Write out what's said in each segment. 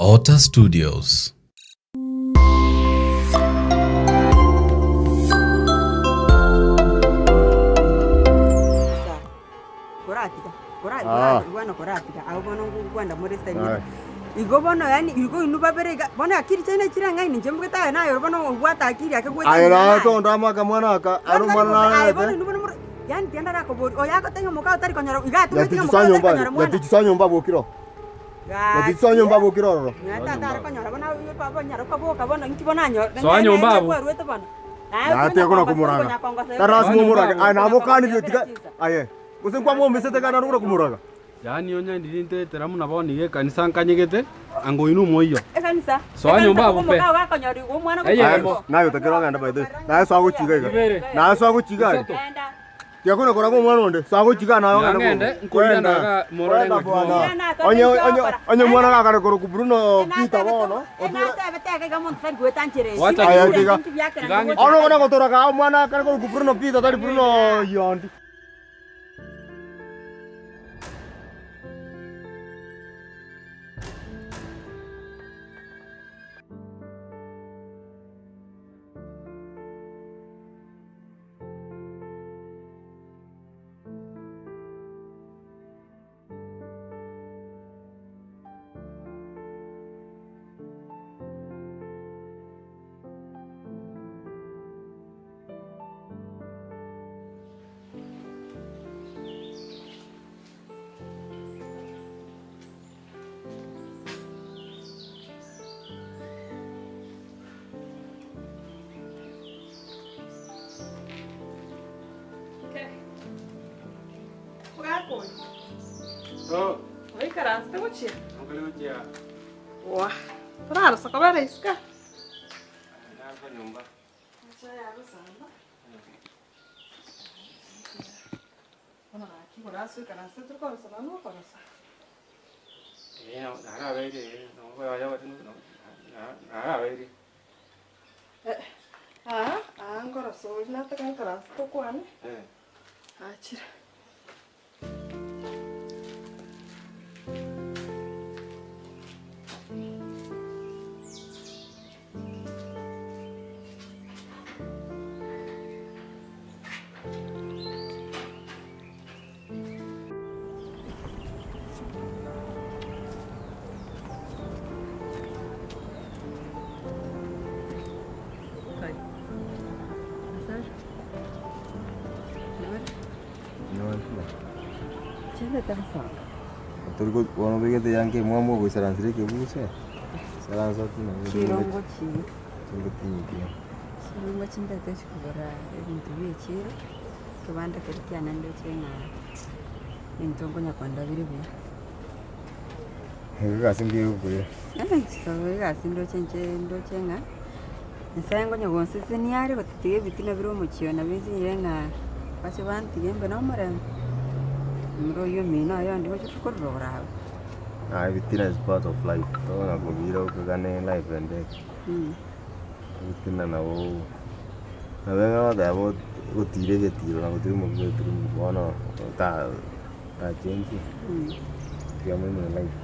Otter Studios. Koratiga, kora Ah. kora bwana koratiga abwo bono ngokwana more style Aye. Igo bono yaani igo inwe babere iga, bono akiri chiaino chireng'aini inche mbwete aye naye ore bono obwate akiri ake goeta Aye inwe naye naye. tondo amo akamwana aka, are Bono omwana tari bobe, aye bono nararete. inwe bono more yaani tiga ndarakoboria, oyo agotebia omokao tari konyora iga atometi ng'a Nyatichi soa omokao tari nyomba konyora aria, mwana. nyatichi soa nyomba bokire oo. Nyatichi soa Gaki, nyomba bokire ororo. nonya tata are konyora bono abwo baba onyaroka boka bono inki bono anyore, Soa nyomba abwo. kwarwete bono. Naye Naye okonya tiga kona kongosa, komoraga. okonya kongosa Tari lasima Soa nyomba omoraga. abwo. Aye namokanirie Okonya tiga kongosa aye. Gose nkwamomisete gana rogoro komoraga. Yaani onye ndiri ntetera buna bono iga ekanisa nkanyegete, ango oino omoiyo. Ekanisa. Soa nyomba abwo pe. Omokao gakonyora igo omwana Eye Aye, emo. naye otakera ogende by the way. Naye soa gochiga iga. Ibere. Naye soa gochiga aye. Isato. Enda. Tiga kona koraga omwana onde, soa gochiga naye Tiga ogende ng'ende, bobe. nkoirana Kwenda. iga morore Kwenda ng'aki bwana. bono. Onye onye onye omwana gakare korokwa Bruno Peter bono. Enatebete iga omonto tari goetanchera esi. Wacha Aye, tiga. Tiga ng'ite. Ono kona gotoraga omwana akare korokwa Bruno Peter tari Bruno Yondi. Oikaransete gochia? Wah, torarosa kobera isiko aa? Bono gaki igoro ase oikaranse tore korosa nonye nokorosa. Aa aa nkorosa oria nataka nkaranse tokwane, achire. Tori bono obegete eyanga emwamu ogoisaransera ekebuso, isaransa Chirongo chiria. Chirongo tinyikia. Chirongo chintete chikogora ebinto bia echiro, ekebanda keria kiane ndoche ng'a ebinto nkonya kogenda bire buya. Egasi mbuya egokoira. Chisabe egasi ndoche inche ndoche ng'a, Nyasaye nkonya gonsesenia are gotatiga ebitina bire omochie one nabo nsinyire ng'a bache bantige mbe na omorembe, omoro oyio omino oyo onde gocha korora ororo abwo. Aye ebitina is part of life, tokona kobira okogane life and death. Ebitina nabo nabo egoteba ogotira egetiro na gotira omokia gotira omokia bono ota otachenchia, tiga moime life.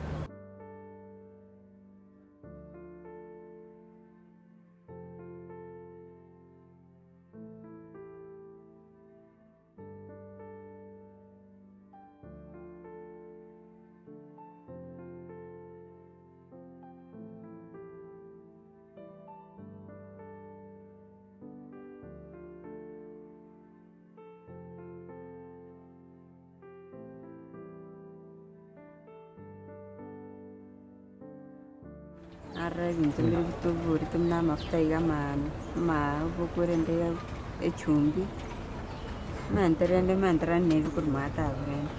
Narora ebinto mbire bitoborete buna amafuta iga ama korende echumbi, mente rende mente rende na ebikorwa maate abwo rende.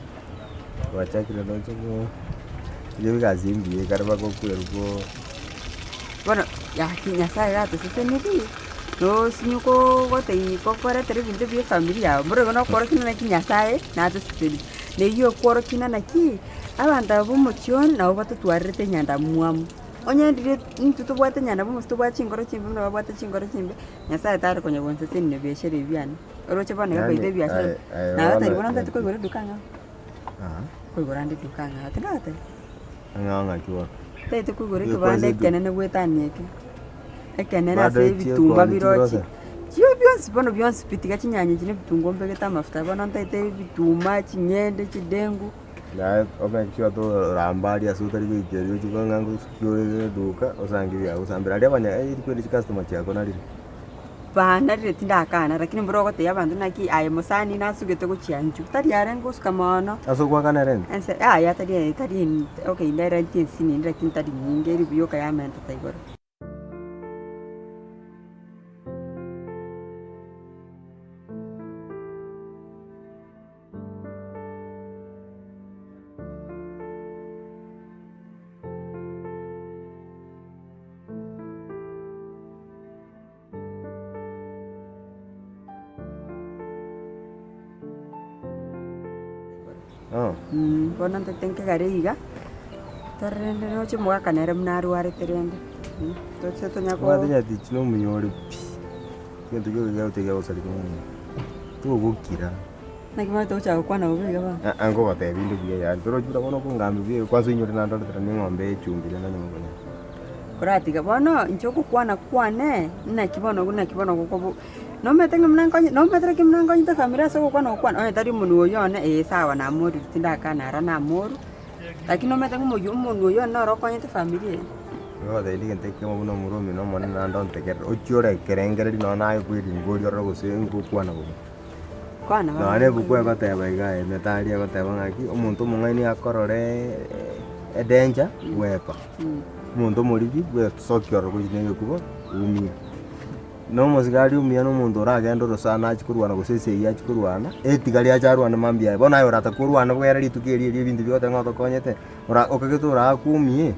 Gwachakire roche ko riria egasi embuya ekare bagokwerwa ko. Bono gaki Nyasaye gatosesenirie, nosinye koo gotei kokoretera ebinto bia efamiri yago, mboro igo nokorokia ng'a naki Nyasaye natosesenirie. Na eywo okworokia ng'a naki, abanto aba ba omochie one nabo batotwarerete enyandamwamu. Onye ndire intwe tobwate enyandamwamu gose tobwate chinkoro chimbe buna babwate chinkoro chimbe, Nyasaye tari konya gonsesenia na ebiashara ebi biane. Oroche bono iga Yaani baito ebiashara, aye aye nagotebi bono bono ntagete naki koigora eduka ang'e aa, koigora ande eduka ang'e aa, tindagotebia. Ang'e ao ng'aki bono? Ntaete koigora Gekwansa ekebanda edu- ekenene goetania eke, ekenene Bado ase echio ebitumba ekoni biroche. chirosa? Chio bionsi bono bionsi pi tiga chinyanya echi na ebitunguo mbegete amafuta bono ntaete ebituma, ching'ende, chidengu. Naye omake sure toramba aria ase otari goikeria ochie ng'a ngosukia ore eduka osange ebiagosambera aria abanya rikweri chicustomer chiago narire. Banarire tindakana lakini mboro ogotebia abanto naki aye mosani nasugete gochia inchuo, tari arenge gosuka mono. Ase ogoakana erent? Ense yaya tari tari okay inde erent ensinini lakini tari nyinge eri buya okayamentete igoro. Bono ntete nkegare iga, tore rende roche omogaka nere buna arwarete rende, toche tonya ko. Omanyete nyatichi na omuya ore pi, egento gioka kiagocha kiagosareka mono, togokira. Naki bono togochaka gokwana bobe iga bono. Aa nkogotebia inde buya yaani torochi buna bono okongambia buya kwanza oinyore nandoretera na eng'ombe eye echumbi rende onye mokonyora. Koratiga bono inche ogokwana kwane, naki bono naki bono gokobo nomanyete ng'a buna nkonye nomanyete naki buna nkonyete efamiri ase ogokwana gokwana onye tari omonwe oyio one eh sawa namorire tindakana aro namorwa, lakini nomanyete ng'a omoyio omonwe oyio one noro okonyete efamiri eye. Nogotebia egento ekemo buna omorwa omino omonene naende ontegerere, ochie ore ekerengererio nonye naye bweringori orore gose ngokwana bobe. Kwana bono. Nonye na ebuku egoteba iga emetari egoteba ng'aki, omonto omong'aini akorore edanger bwepa, omonto omoriri bwesokia ororo gochia na egekuba oumia. Na omosigari omuya na omonto oragende orosana achie korwana gose esegi achie korwana, etigari ache arwane mambia aye. Bono aye orata korwana bwere rituko erio erio ebinto biogoteba ng'a otokonyete, ora okagete orakumie,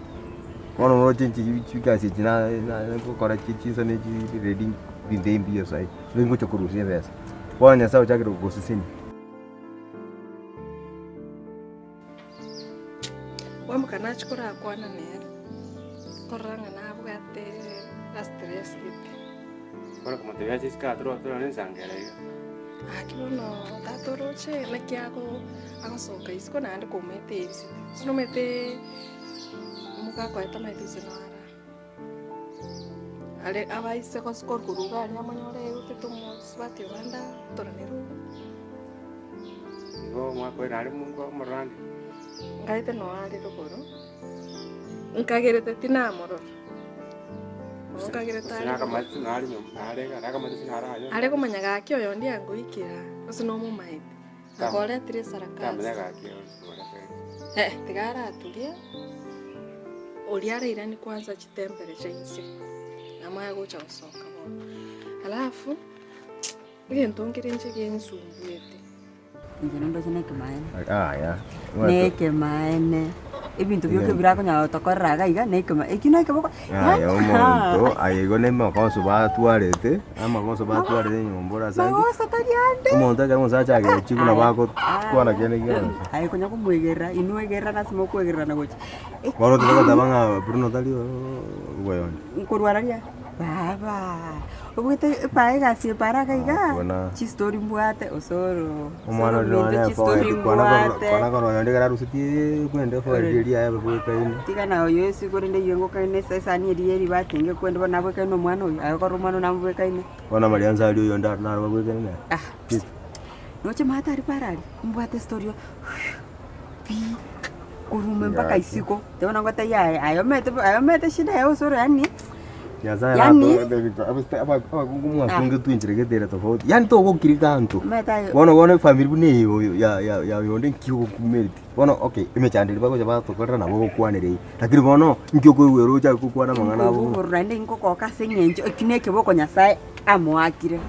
bono oroche inche chigasi echi na na gokora chinsa na chiredi ebinto ebi mbuya saii, nigo ngocha korusia ebesa. Bono Nyasae ochakire gogosesenia. Kwamboka nachia korakwana nere, korora ng'a nabwate astress gete. Bono komotebia ache isiko atorwa torore ensangera iga. Gaki bono tata oroche naki ago agosoka isiko naende komaete ebisete, gose nomanyete omogaka oye tamaeti gose naro aa. Are abaise gose korwa iga aria amonyore egotete omosubati obande atoranere obo. Igo omwaka oyo nare monto omororande. Ngaete noo are rogoro, nkagerete tinamorora, nabo nkagerete Gose are rogoro. nakamanyete nare nyomba nare iga nakamanyete nare aye. Are komanya gaki oyondi angoikera, gose nomomaete, akoretire esarakasi. Tamanya gaki oyo. Eh, tiga araturie, oria arairanie kwanza chitemperature inse, namanye gocha gosoka bono. Alafu, egento nkere inche gensumbuete. Inche nindoche na ekemaene. Yaya. Na ekemaene, ebinto bioka birakonyara gotokorera iga iga na ekema ekio na ekeboko Yaya omonto aye igo na amagoso batwarete, amagoso batwarete nyomba ore ase ande. Magoso tari ande. Omonto ekero omosacha agechiwe buna bagokwana kende gionsi. Aye konya komoegerera, inwe egerera nase mokoegererana gochia. Bono tari goteba ng'a Bruno tari oboyonde. Nkorwara ria baba, obwate epa egasi epara iga igaa, Bona. chistori mbwate osoro, Omwana osoro oria ominto nonye chistori eforehead kwana korora mbwate. kwana korora oyonde ekero arusetie kwende eforehead eria yaye bwekaine. Tiga na oyo ase korende eywo ngokaine ase esani eria ya eribati enge kwende bono nabwekaine omwana oyo, aye korora omwana oyo namobwekaine. Bono amariansa aria oyonde aro naro babwekaine nere. Ah, noche maate aria para aria, mbwate estori pi, korwa ime mpaka isiko, bono ngotebia aye aye omanyete aye omanyete shida yago osoro yaani. Nyasaye Yaani- natogete abakungu mwatungetwe enchera gete ere tofauti, yaani togokiri ganto. Omanyete aye. Bono bono efamiri buna eye oyo ya ya ya oyonde nki ogokumetie. Bono okay, emechando eria bagocha batokorera nabo ogokwanera eyio, lakini bono nki okoigwera ochake gokwana amang'ana abo Nkoigwa naende nkogoka ase eng'encho eki na ekeboko Nyasaye amoakire.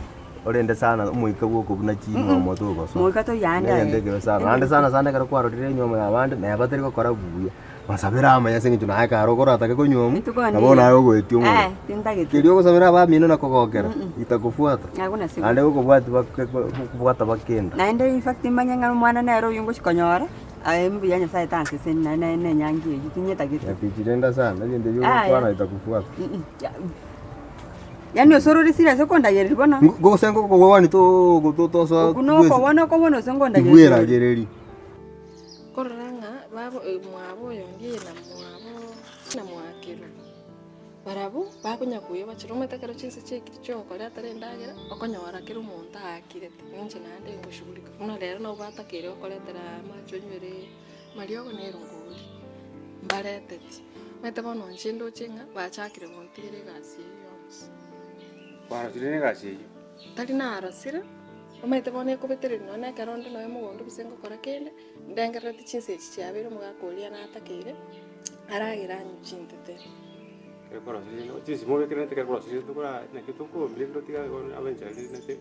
Orende sana omoika bw'okobuna chinywomo togosoa. Moika toyande aye. Negento ekebe sana. Naende sana sana ekero kwarorire enywomo ya abande, neba batari gokora buya, basabere amaya ase eng'encho naye kare okoratake konywomu, Rituko nabo ndiyo. naye ogoetia omorero. Eh, tintagete. Keria ogosabera abamino na kogokera, itakofuata. Agwo nase Naende gokobwati bake kobwata bakenda. Naende in fact manye ng'a omwana nere oyio ngochi konyora, aye mbuya Nyasaye tanseseni naende naende na enyangi eyio, tinyetagete. Nyatichi renda sana, ebinto ebio Aya. ogokwana itakufuata. Yaani ase orore serious okondagereria bono. Gose ngokogwani tosoa Okwo nokobona okobona ase nkondagereria. Tibweragereri. Korora ng'a babo mwabo oyonde na mwabo na mwabo. Kerubo. Barabwo bakonya koyebachera omanyete ekero chinsa chiaikire chiogokoretera endagera, okonyora kera omonto aakirete, ninche naende ngoshughulika. Buna rero nabo batakeire gokoretera amache onywere mariogo na erongori, mbareteti. Omanyete bono inche ndoche ng'a bachakire gontigera egasi eywo yonsi. Kwarosire na egasi eyio? Tari narosire, omanyete bono ekobetereria nonye na ekero onde nonye mogondo gose ngokora kende, ndengerereti chinsa echi chiabeire omogaka oria natakeire, aragere anywe chintete. Chinsi mobekererete ekero kwarosire tokora naki tokombire rende otiga abe enchara rende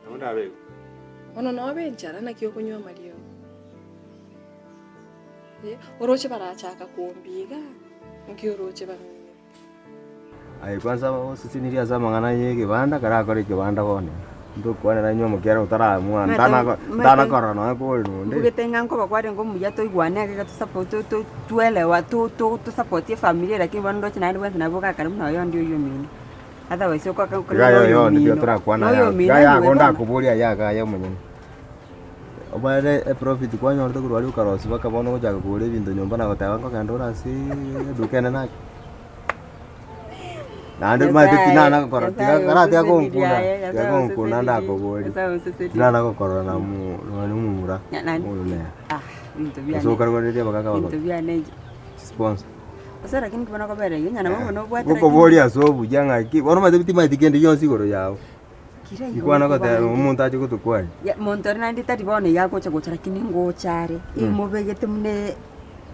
nabo ndabe igo. Bono nobe enchara naki okonywa amariogo? Eh, oroche barachaka kombia igaa, nki oroche baminete? Aye kwanza osesenirie ase amang'ana y'ekebanda, karakore ekebanda bono, ntokwanera inwe omokiara otaramwana, Omanyete- ntanako omanyete- ntanakorora nonya kore nonde. Mbugete ng'a nkoba kwarenge omuya toigwane ake iga tosupo to- to twelewa to- to tosapotie efamiri eye lakini bono ndoche naende bwensi nabo ogakare buna oyondi oyio omino. Otherwise okoaka Tiga aye oyondi tiga torakwana aya, noyomino tiga aya anyway ako bono. ndakoboria aya iga aye omonyene. Obaere eprofit kwanyorete korwa aria okarosia mpaka bono ogochaka kogora ebinto nyomba na goteba nkogenda ore ase eduka enene ake. Naende omanyete Nyasaye, tinana gokora tiga Nyasaye karatiga osesenirie gonkuna, aye, tiga Nyasaye gonkuna osesenirie, ndakoborie. Nyasaye osesenirie. Tinana gokorora na omo nonye omomura oyo nere. Ah, binto Ase biane, okaruganeria abagaka binto bagote biane inche. sponsor. Gose lakini ki bono okobera iga onye nabo bono obwate lakini. Ngokoboria ase obuya ng'aki, bono omanyete timanyeti kende gionsi igoro yao. Kira igo Ikwana goteba okobande. omonto ache gotokwania. Ya monto ore naende tari bono iga agocha gocha lakini ngocha are, imobegete buna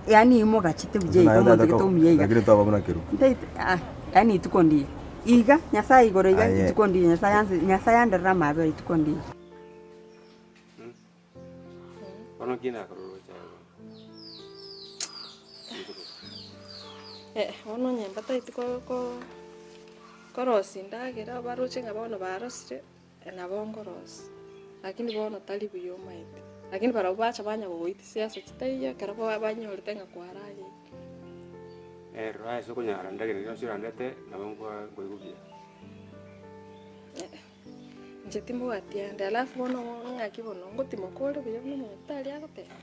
yaani imogachete buya iga Naye omonto tata gete ko- omuya iga. lakini toba buna kerubo. Ntaete ah yaani rituko ndiya, iga Nyasaye igoro iga Aye. rituko ndiya Nyasaye anse Nyasaye anderere amaabera rituko ndiya. Bono nki nakororoche aye bono? Eh, bono onye mbataeti ko- ko- korosia endagera baroche ng'a bono barosire, nabo nkorosia. Lakini bono tari buya omanyete, lakini barabwo bacha banya gogoitisia ase chitaiyo ekero ba- banyorete ng'a kwarageire. Ero ase okonyara ndagera eria yonsi orandete, nabo nkwa nkoigwa buya. Inche timbwati ande, alafu bono ng'aki bono, ngotimoka ore buya buna omonyagetari agoteba?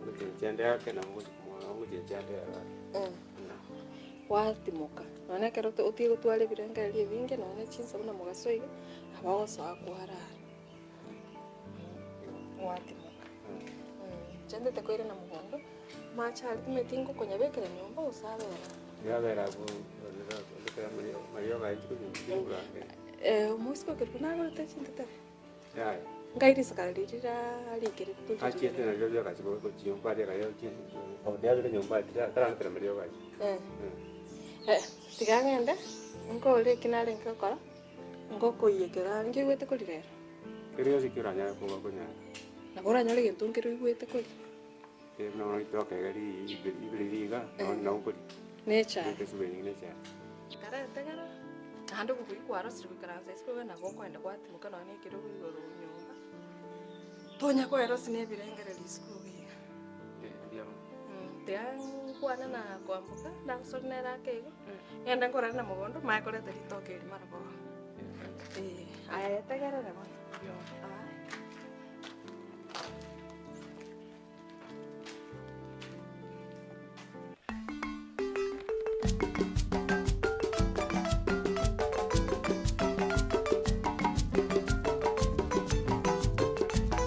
Ngochenchia ande ake nabo ngochenchia ande ake. Gwatimoka, nonye ekero otige gotwara ebirengererio ebinge nonye chinsa buna mogaso iga, nabo ogosoa kwarara, gwatimoka. Inche ntete koirana mogondo, amache aria timanyeti ngokonyabekera nyomba gose abere oo. Iga abere abwo mariogo aye chikobeka. Omosike okerwa nagorete chintetere. Yaya. Ngai risakara riria rarikerete toriria. Achiete nario riagachi gochia nyomba aria akaya gochia nyomba tarantera mariogo aye. Tiga ng'ende, nkore eki narenge gokora, ngokoiyekera nkiigwete koria rero. Keri gionsi ki oranyare koba okonyara. Nabo oranyore egento nkere oigwete koria. Buna bono ritoke iga ribere iga, nabo nkoria. Na echae. Esubu na echae. Karetegera, naende obobuya kwarosire goikaransa isiko iga nabo okoenda gwatimoka nonya na ekerogo igoro nyomba, tonya koerosia na ebirengererio isiko iga. Tiga nkwane na kwamboka, ndagosori nere ake igo, ng'ende nkorere na mogondo, manye koreta ritoke eri marogoba. Eeh, aye tegerera bono. Aye.